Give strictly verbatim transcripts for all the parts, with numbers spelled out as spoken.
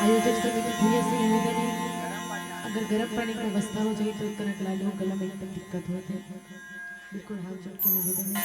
आयोजक समिति भैया से निवेदन है, अगर गर्म पानी के व्यवस्था हो जाए तो कनक लाल हो, गला में एकदम दिक्कत होत है। बिल्कुल हाथ जोड़ के निवेदन है।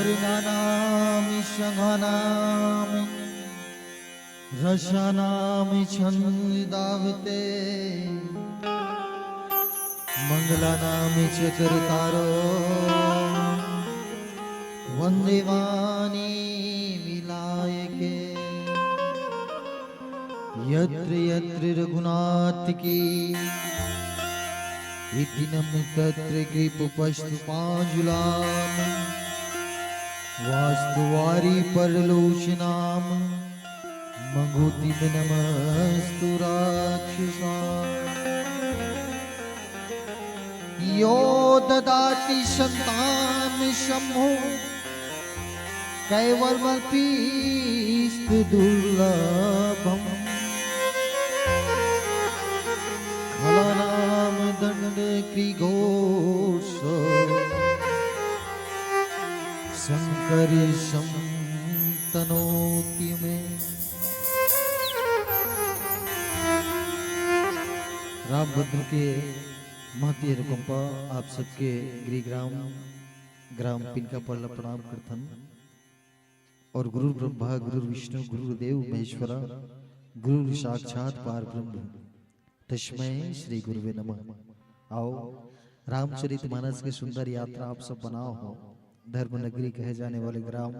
मृगाणामि शंखानामि रसानामि छंदावते। मंगलानामि च करतारो वंदे वाणी विलायके। यत्र यत्र रघुनाथ की इति नम तत्र कृप पस्तु पांजुलाम। वास्तु वारी परलोचनाम मंगुति नमस्तु राक्षसा। यो ददाति संतान शंभो कैवल्यमपीस्त दुर्लभम। खलानाम दंड कृघोष संकर्षम तनोति में। रामभद्र के महती अनुकंपा आप सबके गृह ग्राम, ग्राम पिनका पार ल प्रणाम करथन। और गुरु ब्रह्मा, गुरु विष्णु, गुरु देव महेश्वरा, गुरु साक्षात पार ब्रह्म, तस्मै श्री गुरुवे नमः। आओ, रामचरित मानस के सुंदर यात्रा आप सब बनाओ हो, धर्म नगरी कहे जाने वाले ग्राम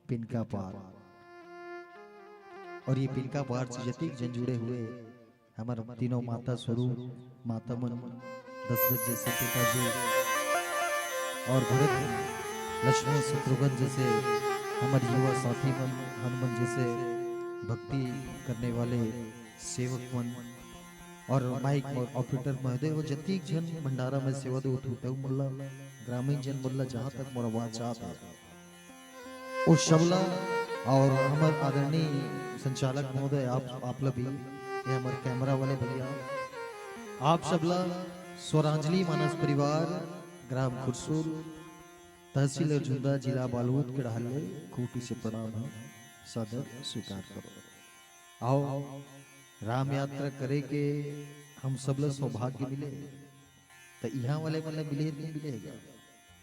पिनका पार। और ये पिनका पार से जतिक जन जुड़े हुए हमर तीनों माता स्वरूप, माता मन, दशरथ जैसे पिताजी और भरत, लक्ष्मण, शत्रुघ्न जैसे हमर युवा साथी मन, हनुमान जैसे भक्ति करने वाले सेवक मन और माइक ऑपरेटर महोदय, वो जतिक झन भंडारा में सेवा देवत होते, वो मोला ग्रामीण जन मोला जहाँ तक मोर आवाज जात है, ओ सबला और हमर आदरणीय संचालक महोदय, आप, आप ला भी, ये हमर कैमरा वाले भैया, आप सबला स्वरांजलि मानस परिवार, ग्राम खुरसुल, तहसील अर्जुंदा, जिला बालोद के डहार ले कोटि से प्रणाम है, सादर स्वीकार करो। आओ, राम यात्रा करे के हम सबला सौभाग्य मिले, त इहाँ वाले मन ला मिले हे कि नहीं मिले हे गा?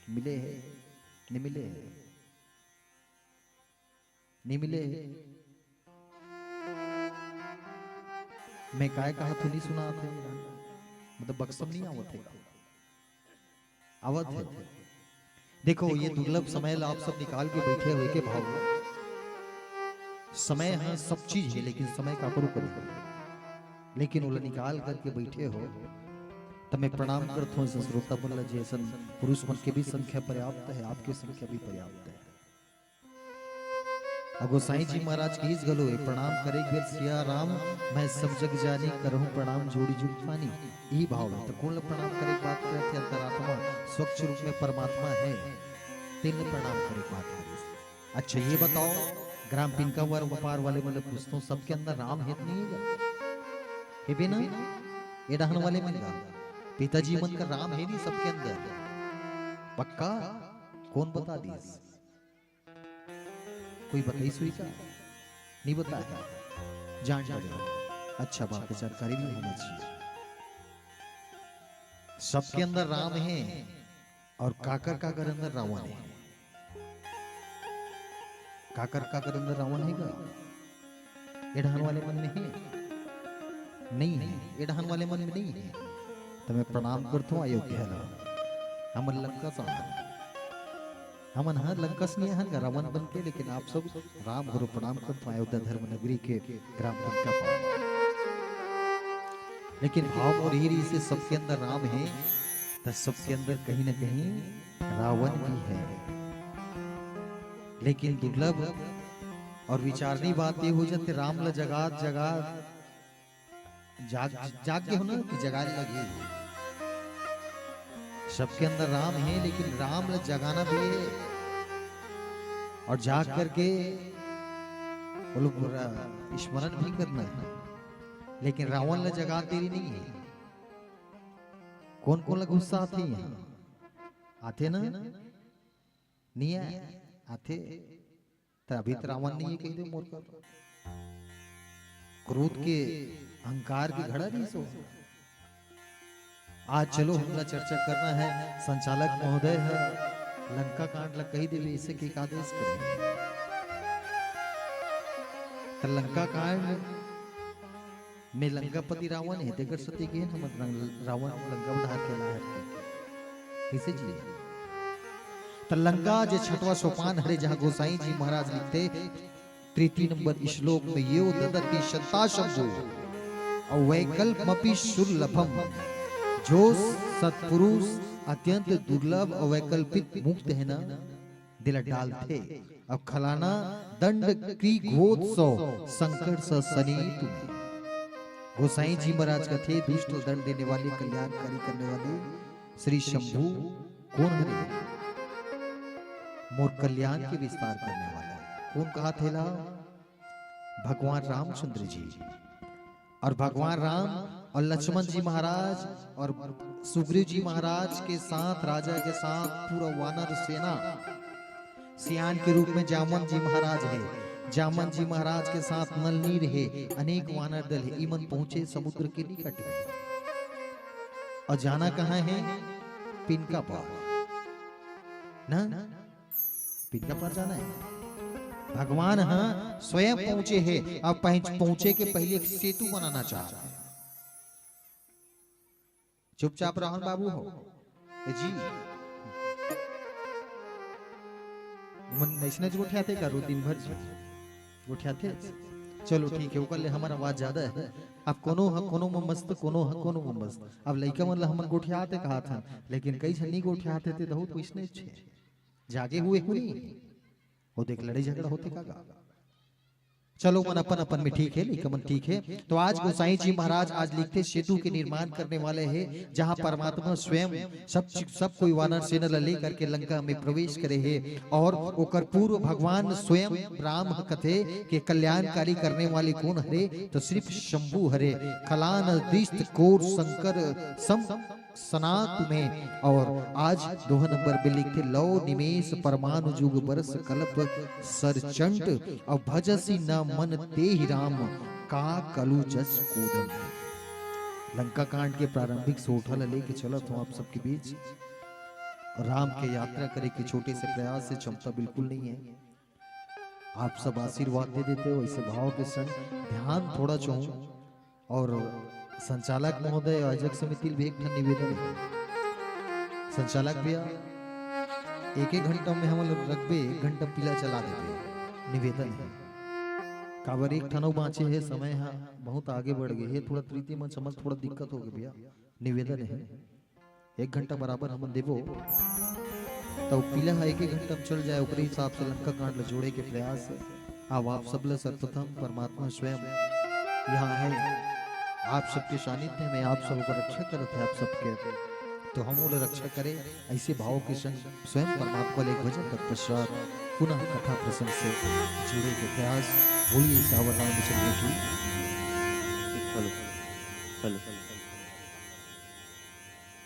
मिले हे, नहीं मिले हे? नहीं मिले हे। मैं काय कहा तू नहीं सुनात हे, मतलब बक्सम नहीं आवत हे का? आवत हे। देखो, ये दुर्लभ समय ला आप सब निकाल के बैठे हुए के भाव। समय ह सब चीज हे, लेकिन समय काकरो करी, लेकिन ओला निकाल करके बैठे हो, त मैं प्रणाम करत हूँ श्रोता मन ला, जैसन पुरुष मन के भी संख्या पर्याप्त है, आपके संख्या भी पर्याप्त है। अब गोसाई जी महाराज कहिस घलो, "ए प्रणाम करे एक बेर सिया राम, मैं सब जग जानी, करहूँ प्रणाम जोड़ी जुग पानी।" ई भाव है, त कोन ल प्रणाम करे के बात करत हे? अंतरात्मा स्वच्छ रूप में परमात्मा है, तेन ल प्रणाम करे के बात करिस। अच्छा, ये बताओ, ग्राम पिनका पार वाले मन ल पूछत हूँ, सबके अंदर राम है त नहीं है गा? हेबे ना? ए डहन वाले मन गा, पिताजी मन का राम है नहीं सबके अंदर? पक्का? कोन बता दिस? कोई बताइस होही का? नहीं बताय हे। जान डरे। अच्छा बात है, जानकारी भी होना चाहिए। सबके अंदर राम है और काकर काकर अंदर रावण है। काकर काकर अंदर रावण है गा? ए डहन वाले मन में है? नहीं है। ए डहन वाले मन में नहीं है। त मैं प्रणाम करत हूँ अयोध्या ला। हमन लंका से आए। हमन ह लंका से नहीं हन गा, रावण बन के, लेकिन आप सब राम गुरु प्रणाम करत हूँ अयोध्या धर्म नगरी के ग्राम पिनका पार। लेकिन भाव मोर ही रहिसे सबके अंदर राम है, त सबके अंदर कहीं ना कहीं रावण भी है। लेकिन दुर्लभ और विचारनी बात ये हो जाथे, राम ल जगात जगात जाग, जाग गे हो ना कि जगाए लगही। सबके अंदर राम है, लेकिन राम ल जगाना भी है और जाग करके वो लोग पूरा स्मरण भी करना है, लेकिन रावण ल जगा देरी नहीं है। कोन कोन ल गुस्सा आथे यहाँ? आथे ना? नहीं आय? आथे। त अभी त रावण नहीं है, कही दे मोर कर। क्रोध के, अहंकार के घड़ा रहिस हो। आज चलो, हमला चर्चा करना है, संचालक महोदय है, लंका कांड ला कही देवे, इसे के का आदेश करे? त लंका कांड में लंकापति रावण हे, तेकर सेती के हमर रंग-, रावण लंका उधार के लाहर के। कइसे जी? त लंका जे छठवा सोपान हरे, जहाँ गोसाई जी महाराज लिखथे, तृतीय नंबर श्लोक में, "यो ददति शंता शंभु अवैकल्पमपि सुलभम", जो सत्पुरुष अत्यंत दुर्लभ अवैकल्पिक मुक्त हे ना, दिला डालथे। अब खलाना दंड क्री घोत सौ संकट स सनी तुम्हें। गोसाई जी महाराज कथे, दुष्ट दंड देने वाले, कल्याणकारी करने वाले श्री शंभु कोन हरे? मोर कल्याण के विस्तार करने वाला हे। कोन कहाथे ला? भगवान रामचंद्र जी। और भगवान राम और लक्ष्मण जी महाराज और सुग्रीव जी महाराज के साथ, राजा के साथ पूरा वानर सेना, सियान के रूप में जामवंत जी महाराज हे, जामवंत जी महाराज के साथ नल नीर हे, अनेक वानर दल हे, इमन पहुंचे समुद्र के निकट में। और जाना कहाँ हे? पिनका पार ना, पिनका पार जाना हे। भगवान ह स्वयं पहुंचे हे, अब पहुंच-, पहुंचे के पहले एक सेतु बनाना चाहत हे। चुपचाप रहन बाबू हो। ए जी, मन अइसने गोठियाथे का रो दिन भर जी? गोठियाथे? चलो ठीक हे, ओकर ले हमर आवाज ज्यादा हे। अब कोनो ह कोनो में मस्त, कोनो ह कोनो में मस्त। अब लइका मन ला हमन गोठियाथे कहाथन, लेकिन कई झन नी गोठियाथे, ते बहुत वइसने छे। जागे हुए हुई, वो देख लड़ाई झगड़ा होथे का गा। चलो मन अपन अपन में ठीक हे, लइका मन ठीक हे। तो आज गोसाई जी महाराज आज लिखथे, सेतु के निर्माण करने वाले हे, जहाँ परमात्मा स्वयं सब चीज, सब कोई वानर सेना ला लेकर के लंका में प्रवेश करे हे और ओकर पूर्व भगवान स्वयं राम ह कथे के कल्याणकारी करने वाले कोन हरे? तो सिर्फ शंभु हरे। खलान दिष्ट कोर संकर सम सनात में। और आज दोहा नंबर में लिखथे, "लौ निमेष परमाणु जुग बरस कल्प सरचंड, और भजसी न मन तेहि राम, का कलु जस कोदंड।" लंका कांड के प्रारंभिक सोरठा ल लेके चलत हूँ आप सबके बीच। राम के यात्रा करे के छोटे से प्रयास से क्षमता बिल्कुल नहीं है। आप सब आशीर्वाद दे देते हो, ऐसे भाव के संग ध्यान थोड़ा चाहूँ। और संचालक महोदय, आयोजक समिति ल भी एक ठन निवेदन हे। संचालक भैया, एक एक घंटा में हमन लोग रखबे, एक घंटा पीला चला देबे, निवेदन हे। काबर एक ठन अउ बाँचे हे, समय ह बहुत आगे बढ़ गे हे, थोड़ा प्रीति मन समझ, थोड़ा दिक्कत हो गे भैया, निवेदन हे। एक घंटा बराबर हमन देबो, त पीला ह एक एक घंटा में चल जाए, ओकरे हिसाब से लंका कांड ल जोड़े के प्रयास हे। अब आप सब ल सर्वप्रथम परमात्मा स्वयं यहाँ हे, आप सबके सानिध्य में आप सब ओकर रक्षा करत हे, आप सबके, तो हम ओला रक्षा करे, ऐसे भाव के संग स्वयं परमात्मा ले एक भजन तत्पश्चात पुनः कथा प्रसंग से जुड़े के प्रयास। बोलिए सावर रामचंद्र की। Hello, hello.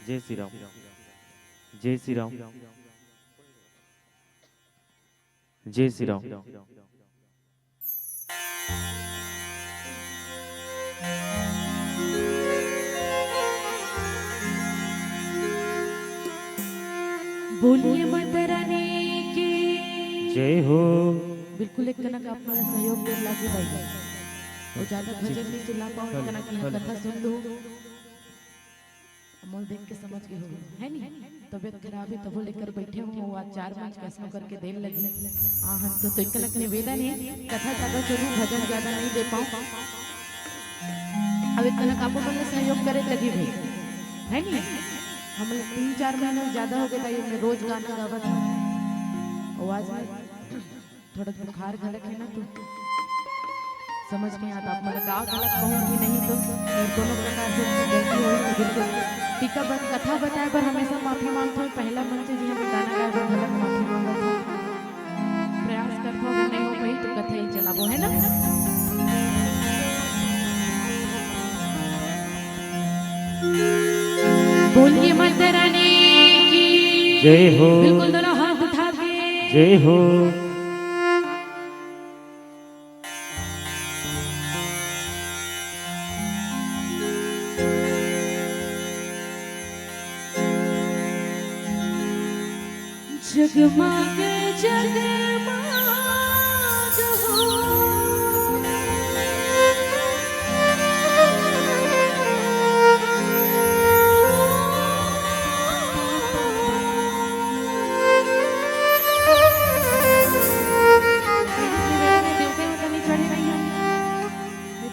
जय श्री राम। जय श्री राम। जय श्री राम। बोलिए माता रानी की। जय हो। बिल्कुल एक कनक आप मन ला सहयोग दे लागी भाई। वो ज्यादा भजन नहीं सुना पाऊँ, एक कनक यहाँ कथा सुन लूँ। मोल देख के समझ गए हो, है नी? तबियत खराब हे, तभो लेकर बैठे हो, वो आज चार पांच कैसनो करके देन लगी। आ, हम तो, तो एक कनक निवेदन हे, कथा ज्यादा सुनू, भजन ज्यादा नहीं दे पाऊँ। अब एक कनक आपो मन ला सहयोग करे लगी भाई, है नी? हम लोग तीन चार महीना ज्यादा हो गया था, ये मैं रोज गाना गावत हूँ। आवाज में थोड़ा बुखार घलक हे ना, तो समझ नहीं आता, आप मन का गलत कहूँ कि नहीं, तो अगर कोनो प्रकार से गलती होई तो बिल्कुल। टीका बत-, कथा बताए बर हमेशा माफी मांगथों, पहला मंच जिहाँ पे गाना गाए बर गलत माफी मांगथों। प्रयास करथों, अगर नहीं हो पाई तो कथा ही चलाबो, है ना? बोलिए माता रानी की। जय हो। बिल्कुल दोनों हाथ उठा के। जय हो। जग जगमग जगमग हो।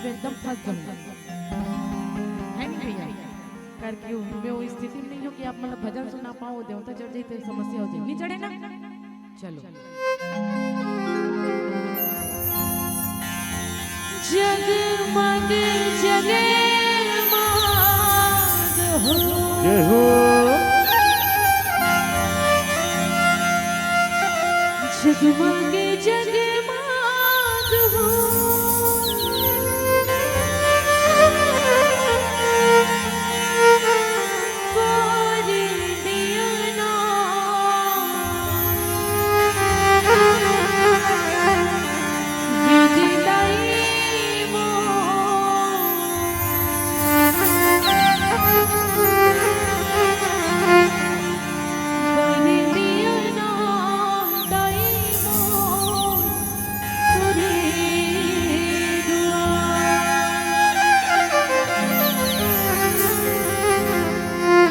एकदम फंस जाऊंगा। है नहीं भैया? करके मैं वो स्थिति में नहीं हूँ कि आप मतलब भजन सुना पाओ, देवता चढ़ जाए तो समस्या हो जाए। नहीं चढ़े ना? चलो। जगमग जगमग हो। जय हो। जगमग जगमग हो।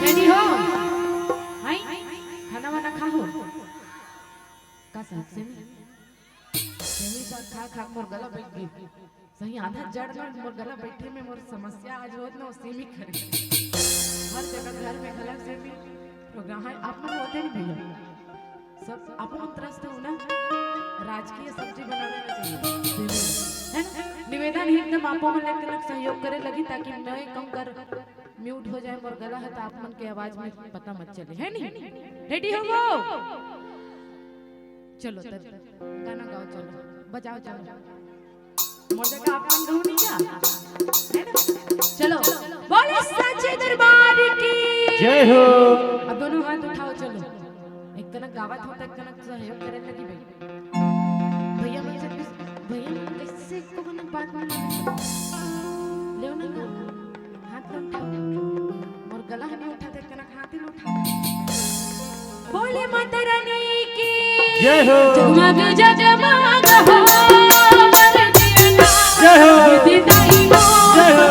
Ready हो? हाय? खाना वाना खा हो? का साहब सेमी? सेमी साग खा खा मोर गला बैठ गई। सही आधा जड़ में मोर गला बैठे में मोर समस्या आज होत ना, सेमी खा रही। हर जगह घर में गला सेमी प्रोग्राम है, आप मन होते नहीं भैया। सब अपन तरफ से ना राजकीय सब्जी बनावे ना चाहिए, है ना? निवेदन है एकदम, आप मन एक तरफ सहयोग करे लगी ताकि मैं कहूँ कर mute हो जाए मोर गला है तो आप मन के आवाज में पता मत चले, है नहीं? Ready हो वो? चलो तब गाना गाओ, चलो बजाओ, चलो। मोर जगह आप मन गाओ नहीं क्या? है ना? चलो, बोले सच्चे दरबार की। जय हो। अब दोनों हाथ उठाओ, चलो। एक कनक गावत हो तो एक कनक सहयोग करे लगी भाई। भैया मन से कुछ, भैया मन कैसे को ना बात नहीं। लेव ना गा। हाथ ला उठाओ। मोर गला ह नहीं उठा थे, कनक हाथ ही नहीं उठा। बोले माता रानी की। जय हो। जगमग जगमग हो। जय हो। जय हो।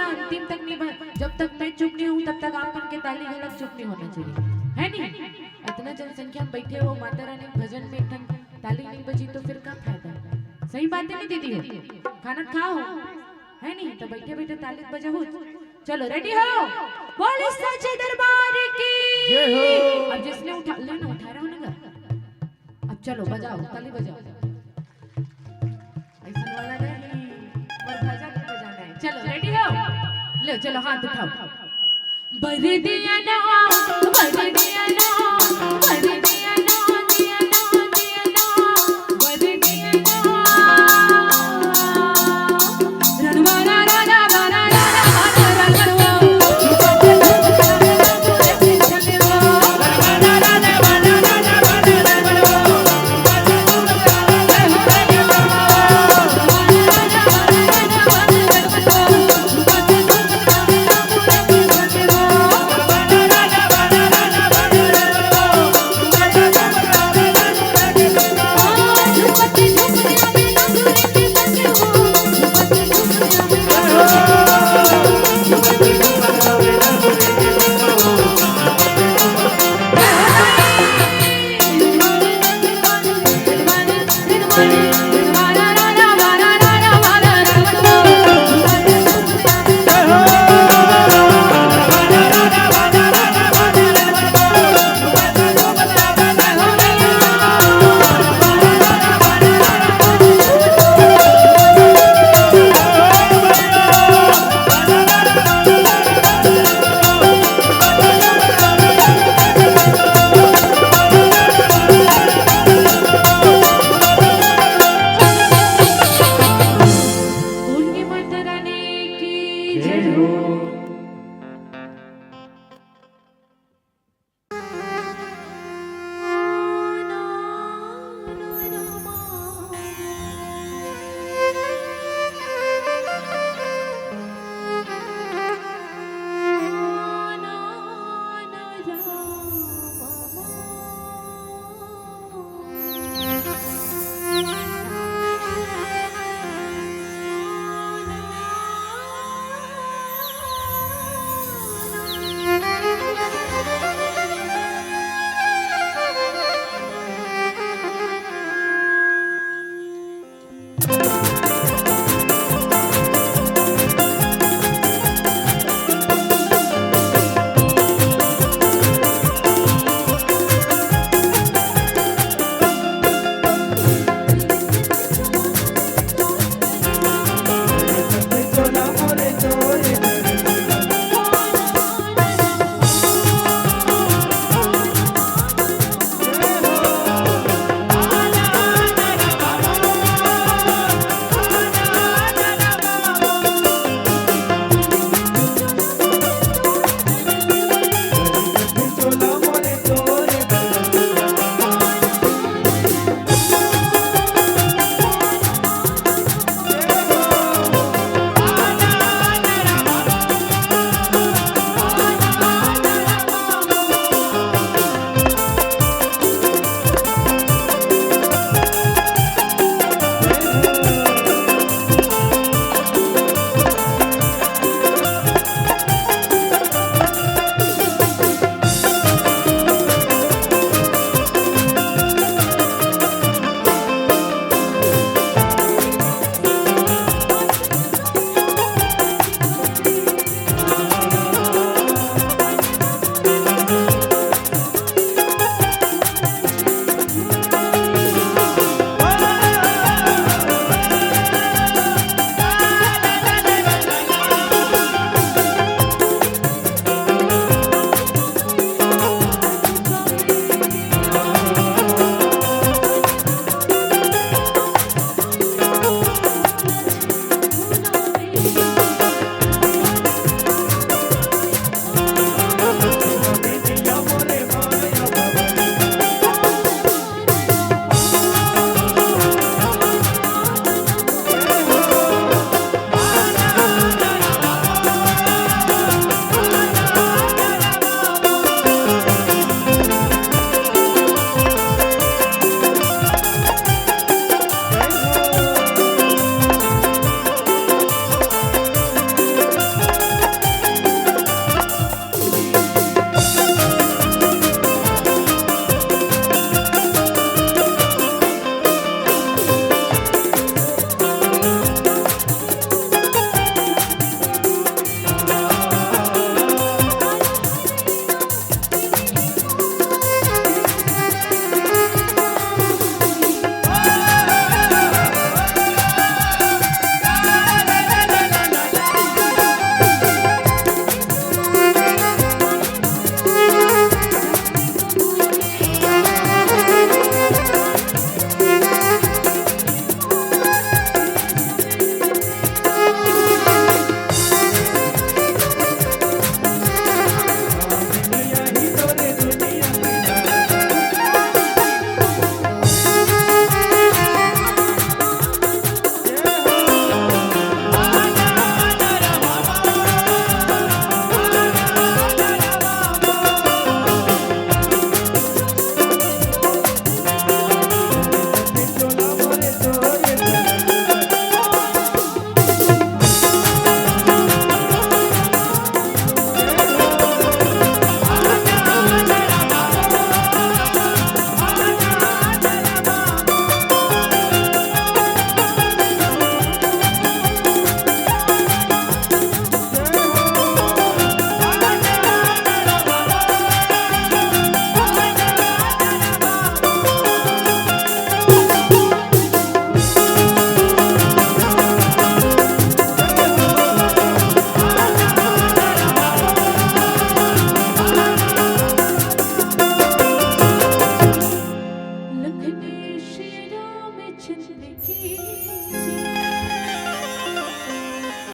अंतिम तक नहीं बज, जब तक मैं चुप नहीं हूँ, तब तक आप मन के ताली घलक चुप नहीं होना चाहिए, है नहीं? इतना जनसंख्या में बैठे हो, माता रानी के भजन में एक ठन ताली नहीं बजी, तो फिर का फायदा? सही बात है नहीं दीदी हो? खाना खाओ, है नहीं? तो बैठे बैठे ताली बजाओ। चलो, रेडी हो? बोलो सच्चे दरबार की। जय हो। अब जिसने उठा, ले ना, उठा रहा हूँ ना गा। अब चलो, बजाओ, ताली बजाओ। ऐसा वाला नहीं, और भजन भी बजाना है। चलो, रेडी हो? लो, चलो, हाथ उठाओ। बर दिया ना, बर दिया ना, बर दिया ना, दिया ना, दिया ना, बर दिया ना।